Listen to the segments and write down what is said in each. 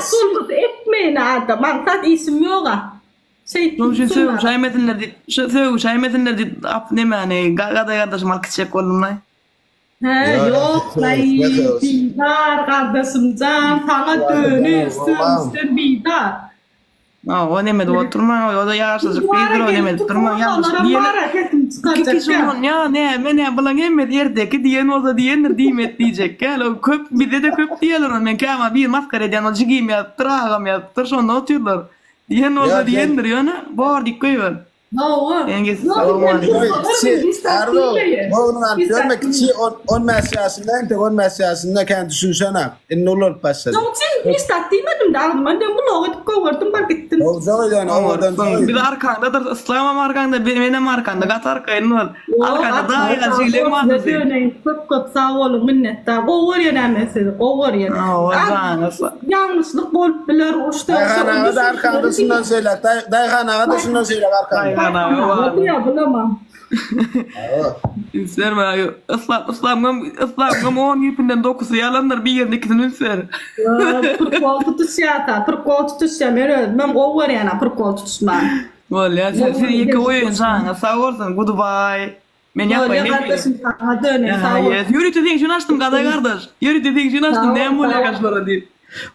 Zat bolmasa etmeýin adam. Aňsat işim ýoga. Şeýtdim. Şonuň üçin sögüşäýmesinler diýip, şu sögüşäýmesinler diýip, ap nemäni, gadaý gardaşymy alyp gitjek boldum-laý. Hä, ýok-laý, bizar gardaşym jan, saňa döneýin, sögüşden bizar. Hawa, neme edip oturmaň, o-da ýaşajyk gyzdyr, o neme edip durmaň, ýalňyş diýene. Iki kişi ulanýar, näme, näme, bulaň hemmesi erdeki diýen bolsa diýendir, diýmek diýjek däl, o köp, bizde-de köp diýerler ony, men käwagt biri masgara edýän, ol jigim ýazypdyr, agam ýazypdyr, şonda otyrlar. Diýen bolsa diýendir, ýöne bor diýip goýber. Hawa. Arzuw, göwnüňi alyp ýörme, kiçi 15 ýaşynda, entek 15 ýaşynda kän düşünişenak. Indi ulalyp başlady. Şoň üçin hiç zat diýmedim-de, agzyma döň gulak edip gowurdym bir gitdim. Gowjak öýdýän, owadan Oňarsyň. Biz arkaňdadyrys, Yslamam arkaňda, menem arkaňda, gaty arkaýyn bol. Arkanda daýyňa jigleň bardyr seň. Köp köp sag boluň minnetdar. Gowy görýän men sizi, gowy görýän. Hawa, janyňyz sag. Ýalňyşlyk bolup biler, uruşda Daýhan aga-da arkanda şundan şeýläk, Daýhan aga-da şundan şeýläk arkanda. Daýhan aga bar. Bolýar bulamam. Üns berme, Yslam, Yslamyň, Yslamyň on gepinden dokusy ýalandyr, birini ikisini üns ber. Prikol tutuşýar-da, prikol tutuşýar. Men özümem gowy görýän-ä prikol tutuşmany. Bolýar, siz ýeke goýaýyn janyňyz sag bolsun, goodbye. Men Bolýa ýapaýyn efiri. gardaşym saňa döneýin sag bol. Yes, ýörite seň üçin açdym Gaday gardaş. Ýörite seň üçin açdym näme bolýa gaşlara diýip.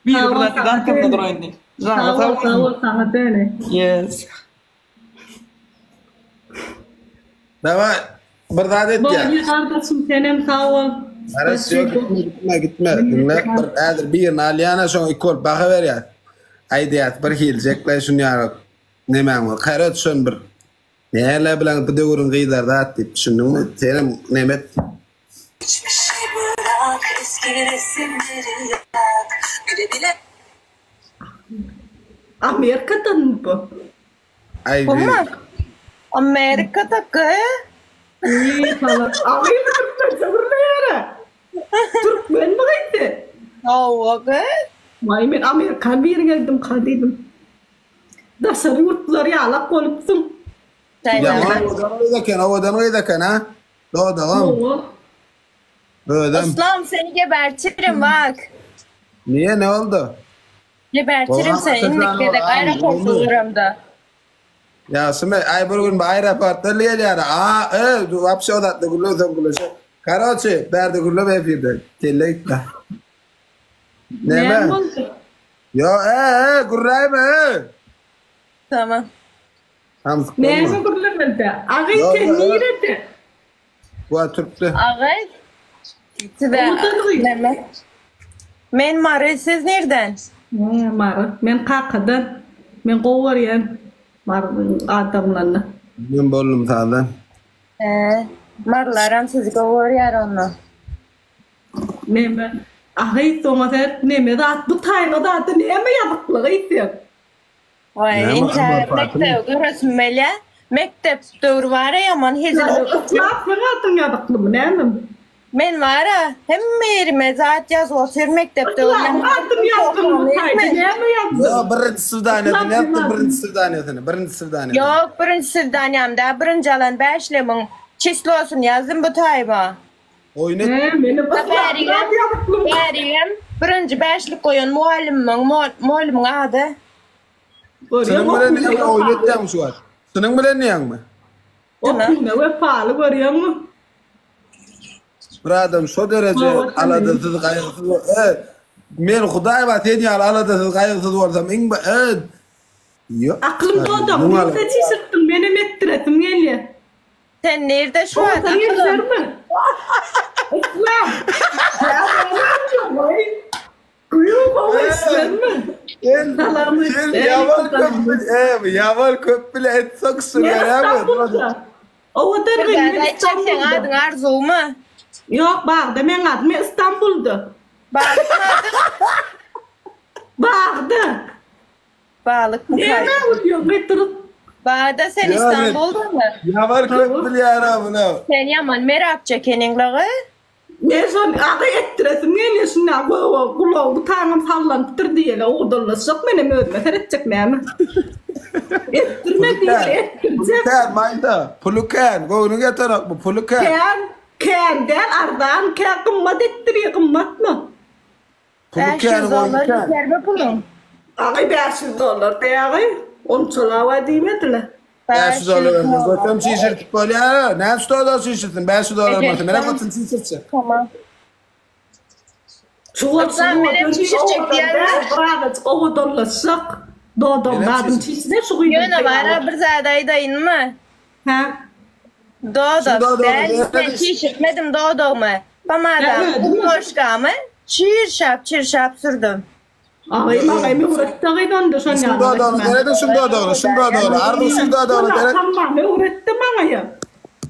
Biri bir zat diýdi arkamda duraýyn diýip. Janyň Sag sag bol sag bolsun. bol saňa döneýin. Yes. Daway bir zat etýär. Bolýa gardaşym senem sag bol. Garas ýok gitme gitme gitme. Diňle bir häzir birini alýana şoňa iki bolup baha berýär. Aýdýas bir hiljekle şuny ýaly nemäň bor. Karoç şony bir Näle bilen bu döwrüň gyzlary zat diýip düşündiňmi? Senem neme et. Geçmişi bırak eski resimleri yak Bile bile Amerikadanmy bu? Aý Bu bi. mu? Amerikada gy. Wiý salak. Agyz türkmençe gürleýärä. Türkmenmi gyz sen? Hawa gy. Waý men amerikan biri geldimka diýdim. Daşary ýurtlular ýalak bolupsyň. Ýaman owadan gyz eken, owadan gyz eken ha. Dodagam. Hawa. Özem. Yslam seni gebertirim bak. Niye ne oldu? Gebertirim seni indiki gezek aeroportda göremde. Ýagşymy? Aý bir gün bir aeroportdan gelýär. A, e, wapşe o zatda gürleseň gürleşe. Karoçe, bärde gürleme efirde. Kelle gitdi. Näme Näme? boldy? Ýo, e, e, gürläýme, e. Tamam. Samsyk Näme bolma. gürlemeli? Agy Ýo, sen ýo, e. nirede? Bu türkde. Agay size Owadan gyz. näme? Men Mary siz nirden? He, Mary. Men kakadan. Men gowy görýän Marynyň adamlaryny. Men boldum sazdan. He, Marylaram sizi gowy görýär onda. Neme? Agy soňa seret neme zat bu taýga zady neme ýazyklygy sen. Waý Näme intägem Amar Fatymy? mekdebe göresim gelýä. Mekdep döwri bara ýaman hezil okuwçy. Yhlas seň adyň ýazyklymy näme? Men bara hemme ýerime zat ýazyp otyr mekdep döwri Yhlasyň adyny ýazdyň bu taýda näme ýazdyň? Ýo birinji swidaniýasyny ýazdy birinji swidaniýasyny birinji swidaniýasyny. Ýok birinji swidaniýam däl birinji alan bäşligimiň çislosyny ýazdym bu taýyma. Oýun et. He menem Yhlasyň ady ýazyklymy? Bärigem birinji bäşlik goýan mugallymyň mugallymyň ady. Çynyň bilen diýýäňmi oýun etýäňmi şu wagt? Çynyň bilen diýýäňmi? Okuwyna wepaly görýäňmi? Bir adam şo dereje aladasyz gaýgysyz e men hudaý bar sen ýaly aladasyz gaýgysyz bolsam iň e ýok. Aklym dodagymy ýüze çişirtdiň menem etdiresim gelýä. Sen nirde şu wagt Owadan akylym? ýerlermi? Yslam. Güýe gowy işlermi? Sen Salam sen ýaman köp bil e ýaman köp bile etsek Men sürýärmi? Istanbulda. Owadan Bir gyz zat men aýtjak seň Istanbulda. adyň Arzuwmy? Ýok Bagda meň adym men Istanbulda. Balykmy adyň? Bagda. Balyk bu Näme gülýäň Petrus? Bada sen Istanbuldamy? Ýaman köp bilýär-ä muny. Sen ýaman merapçy ekeniň-lagy. Men şony agy etdiresim gelýär şunda göge gulagy bu taňam sallanypdyr diýeli owadanlaşjak menem özüme seretjek näme. Etdirme diýeli etdirjek. Puly kän Maýsa, puly kän, göwnüň ýetenokmy, puly kän. Kän, kän däl arzan kän gymmat etdirýär gymmatmy. Puly 500 kän, dollar goýny kän. ýetermi puluň? Agy 500 dollar diýýägi. Onçalawa diýmediler. 500 dollar berseň götem çişirtip bolýar. Näçe dollar çişirsin? 500 dollar bolsa menem götüm çişirtjek. Tamam. Şu bolsa menem çişirtjek diýýän. Birazajyk owadanlaşjak. Dodam zadym çişse şu gyzyň. Ýöne bara bir zat aýdaýynmy? Hä? Dodak däl, men çişirtmedim dodagymy. Pomadamy, gumnoşkamy çirşap çirşap sürdüm. Agaý maňa öwretdi gyz onda şon Şuň ýaly dodagyny etmän. serediň şuň dodagyny, şuň dodagyny, Arzuw şuň dodagyny seret. Maňa öwretdi maňa ýa.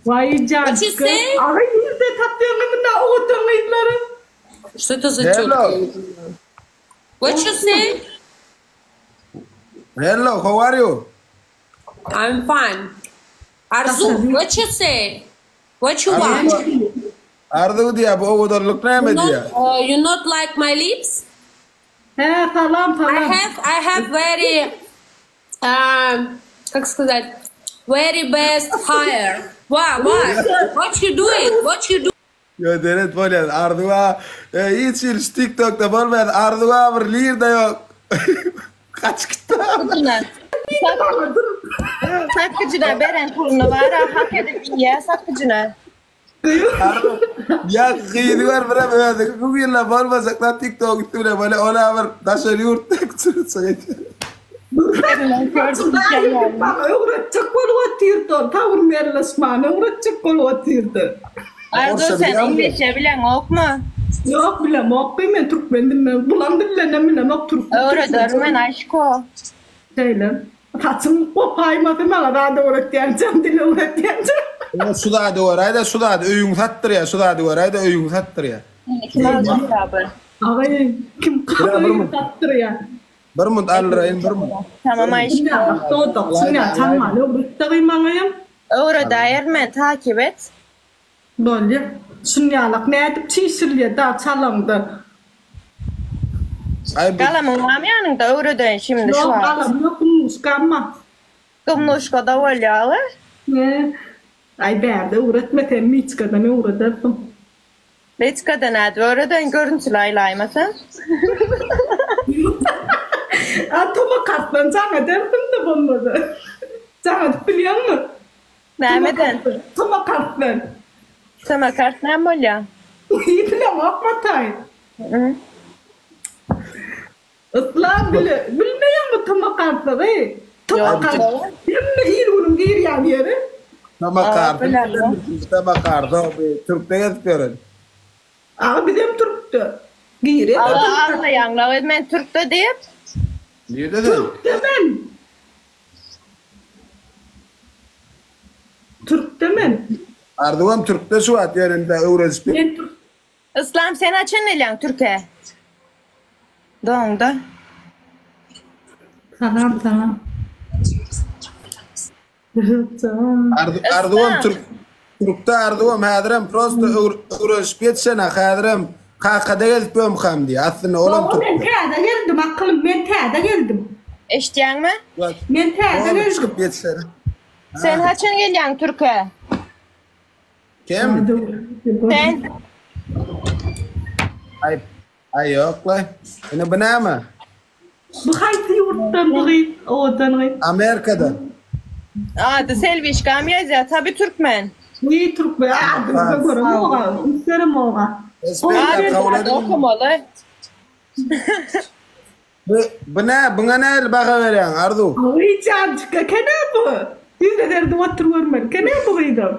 Waý What you jançka. say? Agaý nirde tapýaň munda owadan gyzlary? Что это за Hello. тетка? What you say? Hello, how are you? I'm fine. Arzu, what you say? What you want? Arzuw diýýär, bu owadanlyk näme You not, diýýär. uh, you not like my lips? Hä, salam I salam. have I have very um, как сказать, very best hair. Why why? What you doing? What you do? Ýo seret bolýar, Arzuwa e, hiç hili şu TikTokda bolmaýar, Arzuwa bir lirde ýok. Gaç gitdi. Satgyjyna beren puluny bara hak edip iýýä satgyjyna. Ýa gyzy gör birem özüňi bu ýylda bolmajak zat TikTok üsti bilen bolýar, ola bir daşary ýurtda çyryçyk edýär. Maňa öwretjek bolup otyrdy ol, tawurmerleşmäni öwretjek bolup otyrdy. Arzuw sen iňlisçe bileňokmy? Ýok bilemok bi men türkmen dilini bulan dillenem bilemok türk. Öwrederin men aşko. Şeýle. Saçyň gopaýmasy maňa zat öwretýänçäň dil öwretýänçäň. Ýa şu zady göräýdä şu zady öýüňi satdyrýa şu zady göräýdä öýüňi satdyrýa. Kim aljak kitaby? Agaý kim öýüňi satdyrýa. Bir munt aldyraýyn bir munt. Tamam aşko. Dodak şuňa çalmany öwretdigi maňa. Öwredäýerin men takip et. Bolýa. Şunýalak nädip çişirilýär da çalaňda. Aý bu Galamyň barmy ýanyňda öwredeýin şimdi şu Ýok wagt. galam ýok gumnuşkam bar. Gumnuşkada bolýaly. Ne? Aý bärde öwretme sen Miçkadan öwredersiň. Miçkada nädip öwredeýin görüntüli aýlaýmasaň. A Tomakartdan jaň edersiň-de bolmasa. Jaň edip bilýäňmi? Nämeden? Tomakartdan. Tomakart näme bolýa? Bilemok Mataý. Yslam bile bilmeýäňmi tomakartlygy? Tomakart hemme il-günüň girýän ýeri. Tomakarty Tomakarty türkde gezip ýören. Aga bizem türkde. Girýär. Aga aglaýaňlar men türkde diýip. Nirde sen? Türkde men. Türkde men. Arzuwam türkde şu wagt ýöne indi öwrenişip. Men türk. Yslam sen haçan gelýäň türke? Doňda. Salam salam. Arzuwam türk türkde arzuwam häzirem prosto öwrenişip ýetişenä häzirem kakada gezip ýörmükam diýýär aslynda olam türkde. Men täze geldim akylym men täze geldim. Eşitýäňmi? Men täze geldim. Çykyp ýetişene. Sen haçan gelýäň türke? Kim? Sen. Aý aý ýok-la. Ine bu näme? Bu haýsy ýurtdan bu gyz? Owadan gyz. Amerikadan. Ady Selbişkam ýazýar, tabi türkmen. Wiý türkmen adyny göremok-a, üns beremok-a. Esbekler kabul Ady ediň. okamaly. Bu bu nä buňa nähili baha berýäň Arzuw? Wiý janjyk eken-ä bu. Ýüze derdip oturybermeli eken-ä bu gyzam.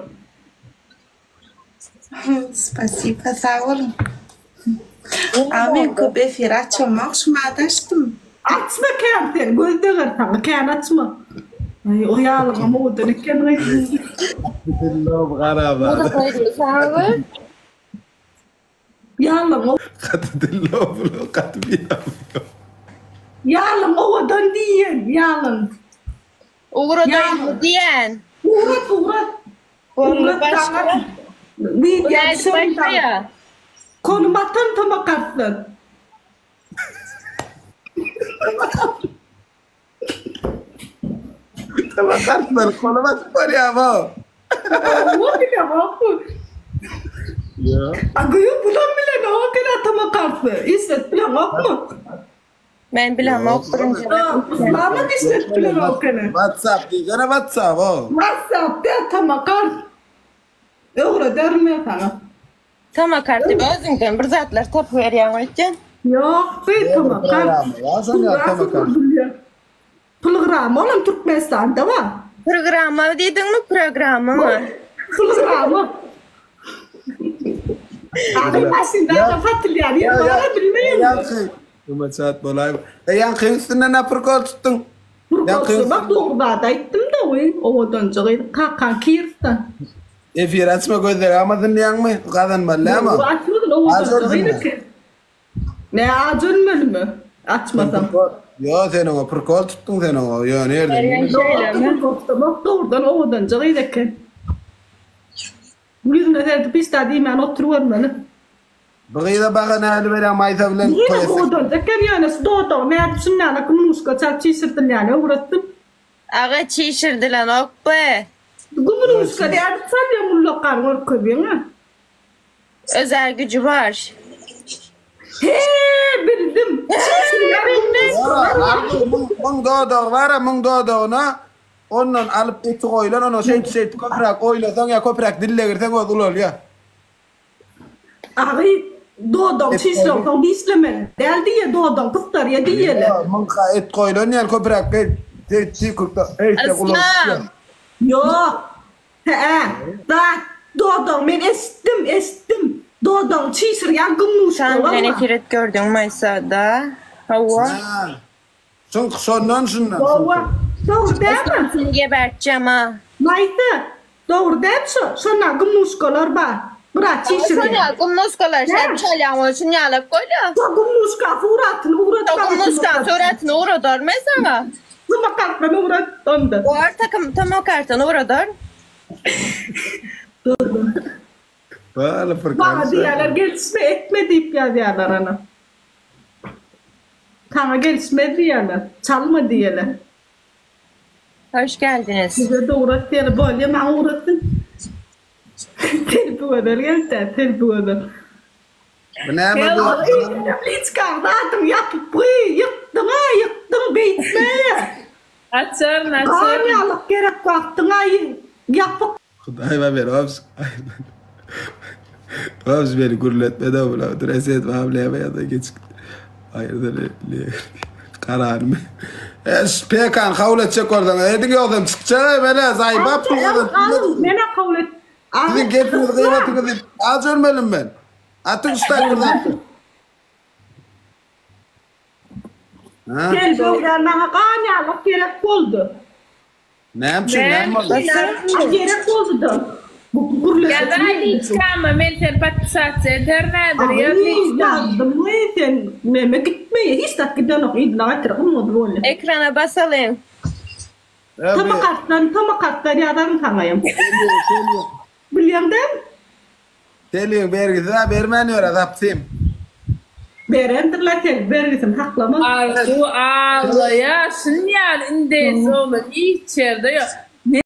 Spasiba sag boluň. A men köp efir açamok şumada açdym. Açma kän sen göz deger saňa kän açma. Aý o ýalyňam owadan eken gyz. Dillow garaba. Ýalyň Gaty dillow bular gaty biabyroý. Ýalyň owadan diýen ýalyň. Ugradaýynmy diýen. Ugrat ugrat. Boldy başga. Wideo başlaýa. Konum atan tomak arslan. Tomak arslan konum atyp barýar bu. O bilemok bu. Ýok. A güýe bulam bilenok eken tomak arslan. Işlet bilemokmy? Men bilemok birinji Yslama işletip bilemok ene. WhatsApp diýsene WhatsApp o. WhatsApp däl tamakart. Öwrederin men saňa. Tamakart diýip özüňden bir zatlar tapyp berýäň öýtýän. Ýok, gyz tamakart. Pulgrama olam Türkmenistanda bar. Programma diýdiňmi programmamy? Pulgrama. Agy maşynda adam satylýan ýer bar bilmeýän. Ýaňky Üme çat bolaý. E ýaňkyň üstünden nä prikol tutduň? Prikol bak dogry zat aýtdym-da we owadanjygy kakaň kirsden. Efir açma gözleri almasyn diýýäňmi? Gazanmaly dälmi? Açmasyn owadanjygy eken. Ne aç ölmelimi? Açmasam. Ýo sen oňa prikol tutduň sen oňa ýöne ýerden. Bak dogrudan owadanja gyz eken. Ýüzüne seredip hiç zat diýmän oturybermeli. Bu gyza baha nähili berýäň Maýsa bilen toý etsek. Owadanja eken ýöne şu dodagy nädip şundan gümruşka çalyp çişirdilýäni öwretsin. Aga çişirdilenok be. Gümruşka nädip çalýaň ullakan görkezýäňä. Özel güjü bar. He bildim. Muň dodagy bara muň dodagyna ondan alyp eti goýlan ona şeýdip şeýdip köpräk oýnasaň ýa köpräk dillegirseň özi ulalýar. Agy dodagy çişireňsoň dişlemeli däl diýýä dodagyň gysarýa diýýäler. Ýok muňka et goýlan ýaly köpräk şeýdip tüýkürip eýtsek ulalýar. Ýok Hä-ä, zat, dodagyň, men eşitdim, eşitdim. Dodagyňy çişirýän gümruşkalar Sen bar. meni kiret gördüň Maýsada. Hawa. Hä. Çünki şondan şundan Hawa. çünki. Dogry dälmi? Seni gebertjem a. Maýsa, dogry dälmi şo? Şonda gümruşkalar bar. Biraz çişirýän. Şonda gümruşkalar sen çalýaň ol şun ýalak bolýa. Şo gümruşka suratyny ugrat Şo maňa. gümruşkaň suratyny ugradar men saňa. Tuma kartdan ugrat onda. Bor takym tuma kartdan ugradar. Bala furkan. Maňa diýýärler gelişme etme diýip ýazýarlar ana. Saňa gelişmez diýýärler. Çalma diýýärler. Hoş geldiniz. Bize-de ugrat diýýärler. Bolýa maňa ugratsyn. Selbi gözel geldi, Selbi gözel. Bu näme bu? Liçkaň zadyň ýapyp gyý, ýykdyň-a, ýykdyň, beýtme! Açaryn, Gan açaryn. ýalyk gerek wagtyň-a ýapyk. Hudaý ba ber obş. Obş beni gürletme de bula. Dur eset ba lebe ýa-da geç. Aýyrda le le. Kararmy? E şu PK-ny kabul etjek bolsaň ediň ýogsam çykjak e bele zaýbap pul gazanyp Al, men-ä kabul et. Siziň gepiňizi gyýbatyňyzy diýip aç ölmelim men. Atyň şu taýy bir zat. Ha? Gel Döwran maňa gan ýalyk gerek boldy. Näme üçin näme boldy? A gerek boldy-da. Bu gürleşesi Ýazaý geldi. liçkama men seni podpisasiýa ederin häzir ýaz Aý liçkama. ýazdymmy sen meme gitmeýä hiç zat gidenok yzyna gaýtar gymmat bolýa. Ekrana basalyň. Tomakartdan tomakartdan ýazaryn saňaýam. Bilýäň däl? Seliň bergisi-ä bermän ýör-ä zapsym. Berendirler sel bergisini saklama. Arzuw aglaýar şun ýaly indeýsi oglan hiç ýerde ýok.